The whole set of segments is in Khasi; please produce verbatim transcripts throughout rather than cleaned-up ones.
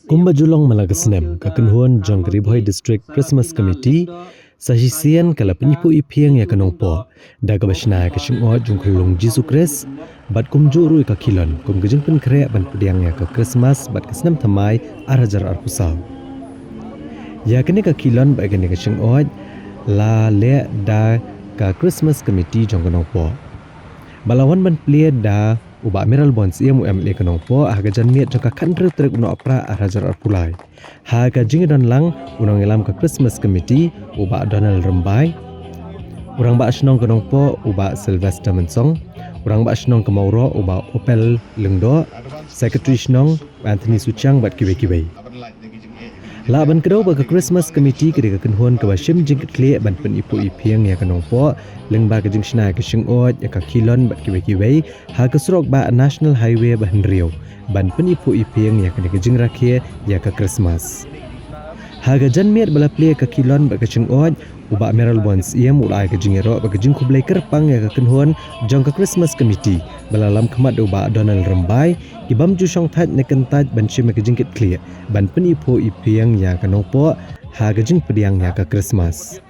Kumba ju long man la ka snem, ka kynhun jong ka Ri Bhoi District Christmas Committee sa shisien ka la pyniphuh iphieng ïa ka Nongpoh da kaba shna ïa ka shyngod jong u Khunlung Jisu Khrist bad kumjuh ruh ïa ka khilon kum ka jingpynkhreh ban pdiang ïa ka Christmas bad ka snem thymmai ar hajar arphew saw. Ïa kane ka khilon bad kane ka shyngod la leh da ka Christmas Committee jong ka Nongpoh. Ba la wan ban plie da u Bah Mayralborn Syiem, u M L A ka Nongpoh, ha ka janmiet jong ka khathynriew tarik u Nohprah ar hajar arphew lai. Ha ka jingdon lang u nongïalam ka Christmas Committee, u Bah Donald Rymbai, u Rangbah Shnong ka Nongpoh, u Bah Sylvester Mynsong, u Rangbah Shnong ka Mawroh, u Bah Opel Lyngdoh, Secretary Shnong, u Anthony Suchiang bad kiwei kiwei. Lah ban kdew ba ka Christmas Committee ka dei ka kynhun kaba shim jingkitkhlieh ban pyniphuh iphieng ïa ka Nongpoh lyngba ka jingshna ïa ka shyngod, ïa ka khilon bad kiwei kiwei ha ka surok bah National Highway ba hynriew ban pyniphuh iphieng ïa kane ka jingrakhe ïa ka Christmas. Ha ka janmiet ba la plie ïa ka khilon bad ka shyngod, u Bah Mayralborn Syiem u la ai ka jingïaroh bad ka jingkhublei kyrpang ïa ka kynhun jong ka Christmas Committee ba la lam khmat da u Bah Donald Rymbai, ki bym ju shongthait ne kyntait ban shim ïa ka jingkitkhlieh ban pyniphuh iphieng ïa ka Nongpoh ha ka jingpdiang ïa ka Christmas.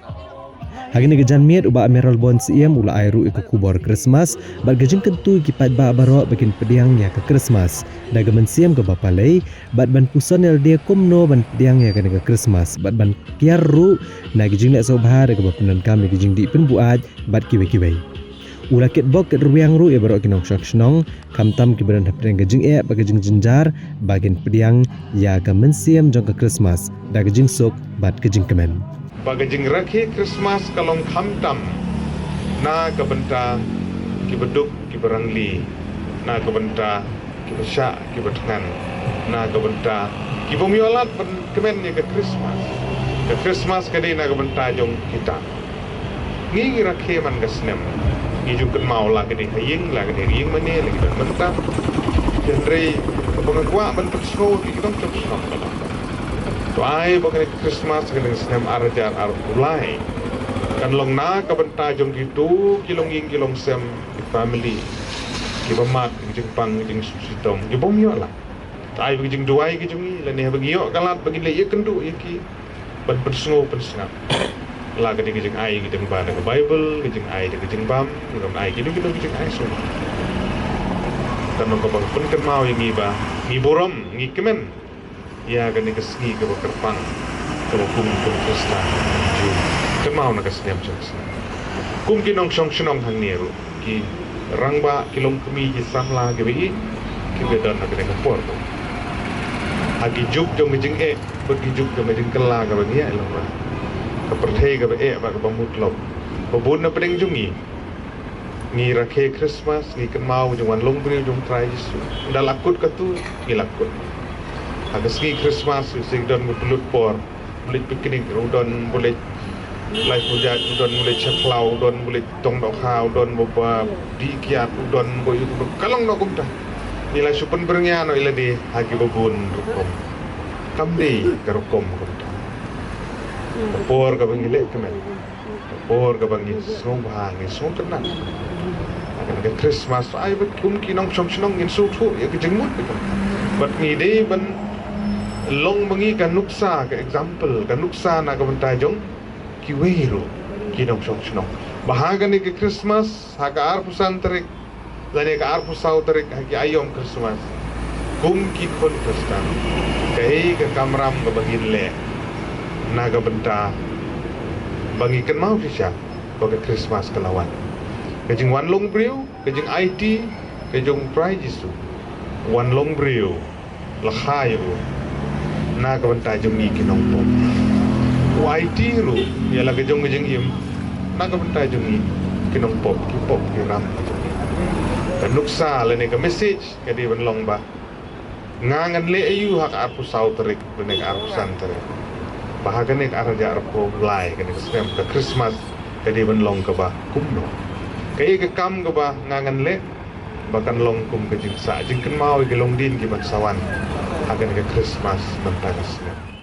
Ha kane ka janmiet u Bah Mayralborn Syiem u la ai ruh ïa ka khubor Christmas bad ka jingkyntu ïa ki paidbah baroh ba kin pdiang ïa ka Christmas da ka mynsiem kaba palei bad ban puson ïalade kumno ban pdiang ïa kane ka Christmas bad ban kiar ruh na ki jingleh sngewbha da kaba pyndonkam ïa ki jingdih pynbuaid bad kiwei kiwei. U la kitbok kitrwiang ruh ïa baroh ki nongshong shnong, khamtam kiba don hapdeng ka jingeh bad ka jingjynjar, ba kin pdiang ïa ka mynsiem jong ka Christmas da ka jingsuk bad ka jingkmen. Ba ka jingrakhe Christmas ka long khamtam na ka bynta kiba duk kiba rangli, na ka bynta kiba shah kiba thngan, na ka bynta ki bym ïoh lad ban kmen ïa ka Christmas. Ka Christmas ka dei na ka bynta jong kita. Ngi, ngi rakhe man ka snem, ngi ju kynmaw la ka dei ha ïing, la ka dei ha ïing mane, la ka dei mynta. Hynrei kaba nga kwah ban pynsngew ïa ki nongshong shnong, to ai ba kane ka Christmas kane ka snem ar hajar arphew lai kan long na ka bynta jong kito ki longïing ki longsem, ki family kiba mad, ki jingpang, ki jingsuk shitom, ki bym ïoh lad. To ai ba ki jingduwai ki jong ngi lane haba ngi ïoh ka lad ba ngin leit ïakynduh ïa ki ban pynsngew pynsngap. La ka dei ka jingai ka jingba na ka Baibl, ka jingai da ka jingbam, ka jingai kino kino ka jingai sngewbha. Kan long kaba pynkynmaw ïa ngi ba ngi burom, ngi kmen ïa kane ka sngi kaba kyrpang kaba kum ki Khristan ju kynmaw na ka snem sha ka snem. Kum ki nongshong shnong hangne ruh, ki rangbah, ki longkmie, ki samla kiba ïeit kiba don ha kane ka por. Ha ki juk jong ka jingeh bad ki juk jong ka jingkylla kaba ngi ïaid lyngngoh, ka pyrthei kaba eh bad kaba mutlop, ba bun na pdeng jong ngi ngi rakhe Christmas, ngi kynmaw ka jingwan longbriew jong u Trai Jisu. Ynda la kut katu ngi la kut. Ha ka sngi Christmas, u sik don ka pynlut por, u leit picnic ruh don, u leit lai pujat ruh don, u leit sha khlaw ruh don, u leit tong dohkha ruh don, ba ba dih kiad ruh don, ba ïa ka long noh kumta. Ngi la shu pynbyrngia noh ïa lade ha kiba bun rukom. Kam dei ka rukom kumta. Ka por kaba ngi leh kmen, ka por kaba ngi sngewbha, ngi sngewtynnat. Ha kane ka Christmas ai ba kum ki nongshong shnong ngin sngewthuh ïa ka jingmut ka jong. Bad ngi dei ban long ma ngi ka nuksa, ka example, ka nuksa na ka bynta jong kiwei ruh ki nongshong shnong. Ba ha kane ka Christmas, ha ka arphew san tarik lane ka arphew saw tarik, ha ki aïom Christmas, kum ki khun Khristan, kaei ka kamram kaba ngin leh na ka bynta ba ngi kynmaw shisha ba ka Christmas ka la wan? Ka jingwan longbriew, ka jingaiti ka jong u Trai Jisu, wan longbriew, la kha ïa u na ka bynta jong ngi ki nongpop. U aiti ruh ïa la ka jong ka jingim na ka bynta jong ngi ki nongpop, ki pop ki ram ki jong ngi. Ka nuksa lane ka message ka dei ban long ba nga ngan leh aïu ha ka arphew saw tarik lane ka arphew san tarik? Ba ha kane ka ar hajar arphew lai, kane ka snem, ka Christmas ka dei ban long kaba kumno? Kaei ka kam kaba nga ngan leh ba kan long kum ka jingsah jingkynmaw ïa ki longdien ki ban sa wan ha kane ka Christmas mynta ka snem?